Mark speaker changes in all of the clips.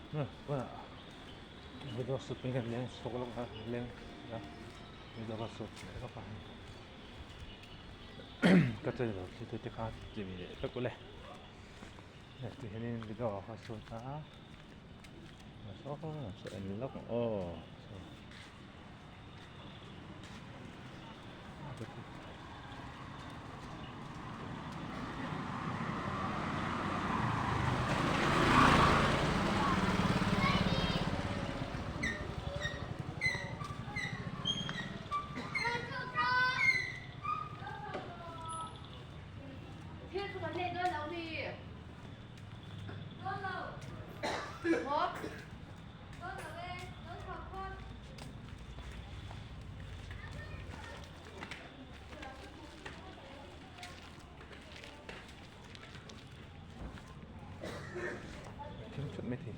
Speaker 1: Video shoot pawhin kan leng chhuak lawk a leng a video ka shoot leh lawk a ka channel khi te te kha ti ve leh vek ule ti hianin video ka shoot a saw saw en lawk ang aw. Thim thut mai thei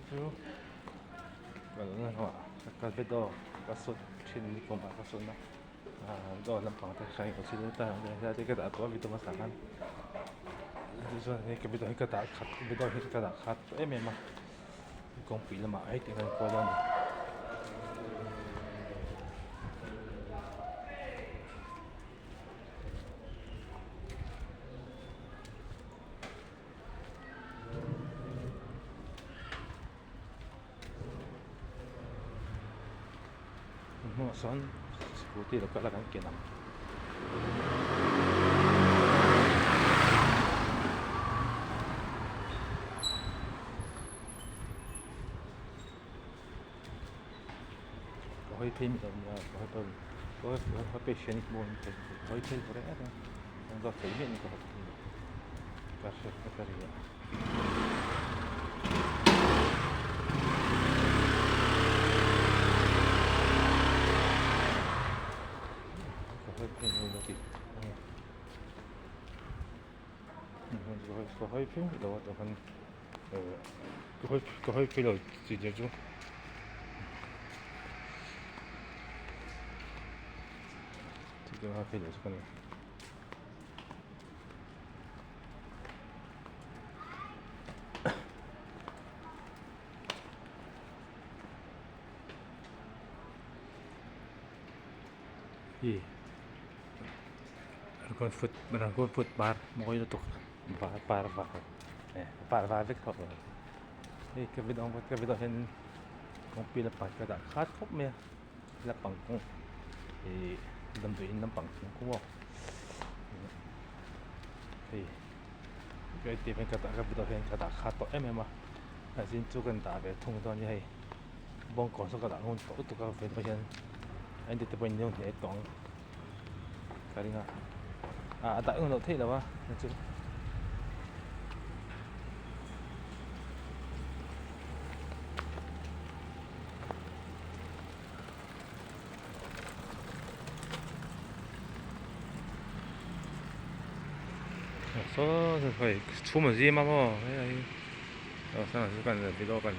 Speaker 1: chu ka video ka shoot thin nikum ah ka shoot na video lampang te kha englo thil ta helai te ka dah tawh a video hmasa khan chuan hei ka video hi ka dah khat video hi ka dah khat tawh em em a kawngpui lamah heti hian kual a ni. Hmuh sawn scooty lo kal a kan ken ang. Ka hawi phei miah lo nia ka hawi phei ka hawi phei hriat ni ka hawi phei reng reng a zawt thei miah ni ka hawi phei ka hre ka ri a. Ka hawi phei lo a tah khan ka hawi phei lo tih te chu ka hawi phei lo chu ka ni. Hi Rangoon foot Rangoon foot par mawi lutuk var par var par var vek tawh lo hei ka video ka video hian kawngpui lampang hi ka dah khat khawp mai a lampang kawng ih damdawi in lampang chung kawng aw hei ka tih hian ka video hian ka dah khat tawh em em a a zin chu kan dah ve thung dawn a ni hei bawngkawn saw ka dah ngun tawh lutuk a video hian a en te pawhin an hneh tawh ang ka ring a ah a dah ngun loh theih loh a chu. Saw hei chhum a zim a maw hei hi video kan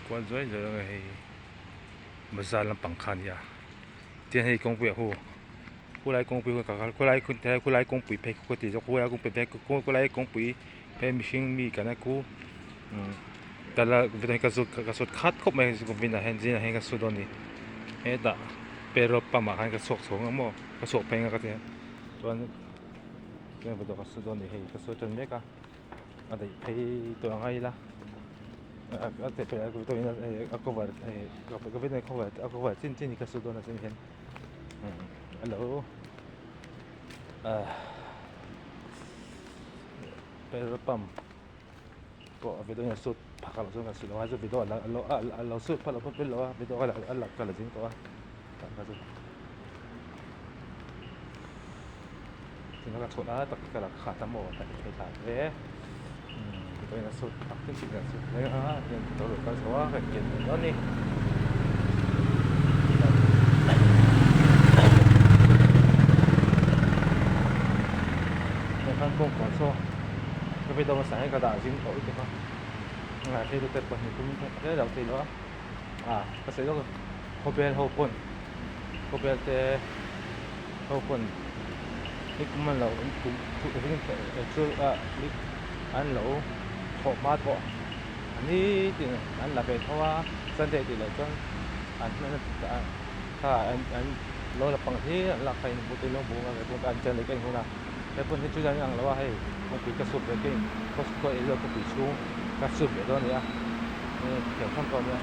Speaker 1: kual zuai zuai ang hei bazar lampang kha a ni a tin hei kawngpui ah hu khulai kawngpui ka kal khulai khulai kawngpui phei ka ti zawk khulai kawngpui phei khulai kawngpui phei mihring mi kan a ku tala ka zut ka zut khat khawp mai ah hian zingah hian ka su dawn a ni hetah petrol pump ah khan ka chhuak chho ang maw ka chhuak phei ang ka ti a chuan ka su dawn a ni hei ka su tan mek a. A daih phei tawh ang a ila a daih phei a tawh in a cover ka video cover a cover chin chin hi ka sut dawn a chuan hian a lo ah petrol pump pawh a video in a sut phak loh chuan ka sut lo a chu video a lo sut phak loh pawh a video a la ka la zing tawh a tah kha chu. Tuna ka chhuah lai tak hi ka la khat a maw ka ti thei thla hle tawhin a sut tak chin chin a sut hle a hian motor lo kal chho a ka inken mai dawn a ni. Heng khan kawngka saw ka video hmasa hian ka dah zing tawh lutuk a ngaithei tute pahnih tum hle lo thei lo a ah ka sawi lawk a khawvel ho pawn khawvel te ho pawn ni kum an lo kum chu ah an lo thawh hma tawh a nitin an la ve tho a sunday tih loh chuan an kha an lo la pang hi an lak kha in hmu tui lawng bung a an channel ka en hun a he hmun hi chu an ang lo a hei kawngpui ka sut ve ka in kawngpui chhung ka sut ve dawn a ni a thiam hrang pawh a nia.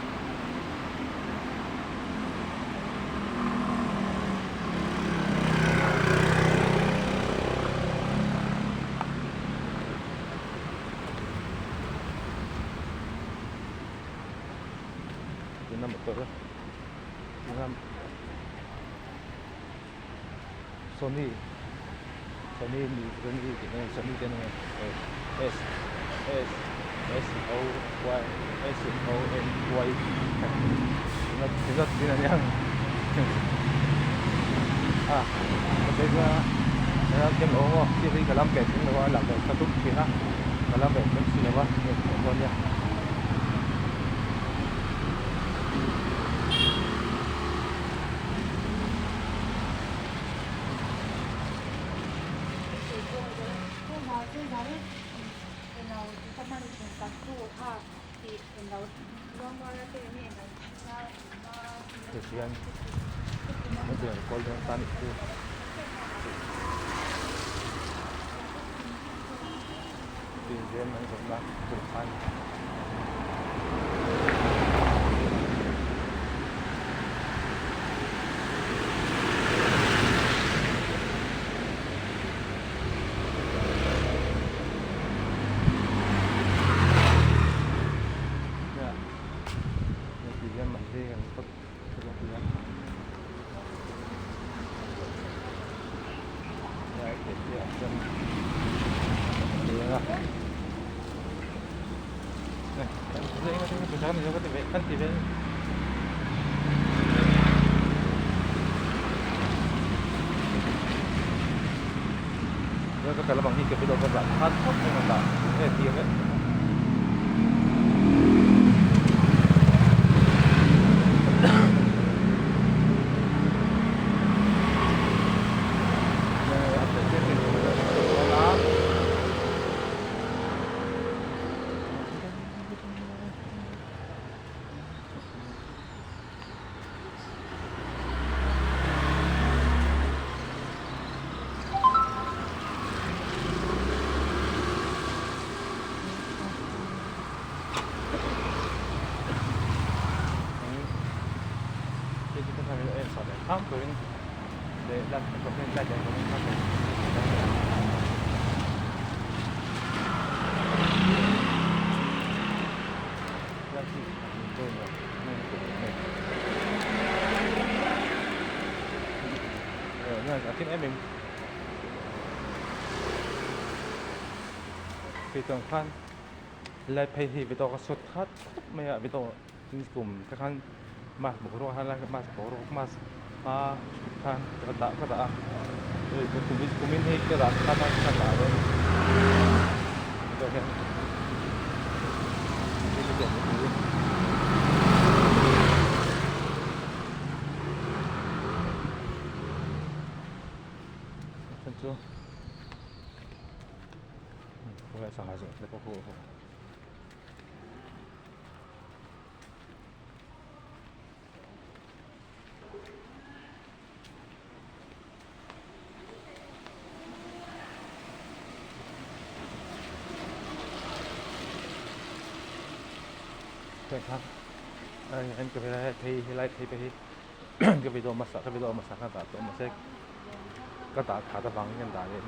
Speaker 1: Tuna motor tuna Sony Sony mi Sony tih na Sony te ania S S S O Y S O N Y tuna tuna ania a ka sawi chuan a thiam lo maw thil hi ka lam ve thin lo a lam ve ka tum thin a ka lam ve thiam si lo a dawn nia. Tichuan hetiang kawl dawn ta nih chu. Tui zem an zawrhna tur khan. Ka lam ang hi ka video ka zah khat khawp mai ka dah nge tir vek. Tih khan lai phei hi video ka shoot khat khawp mai a video kum te khan mask boruak khan lai mask boruak mask hma khan ka dah ka dah a kumin hi ka dah khat a ka dah dawn video hian. Chu sangha zawh te pawh khu. Phei helai phei te hi ka video hmasa ka video hmasa kha dah tawh mahse ka dah that avangin ka dah leh.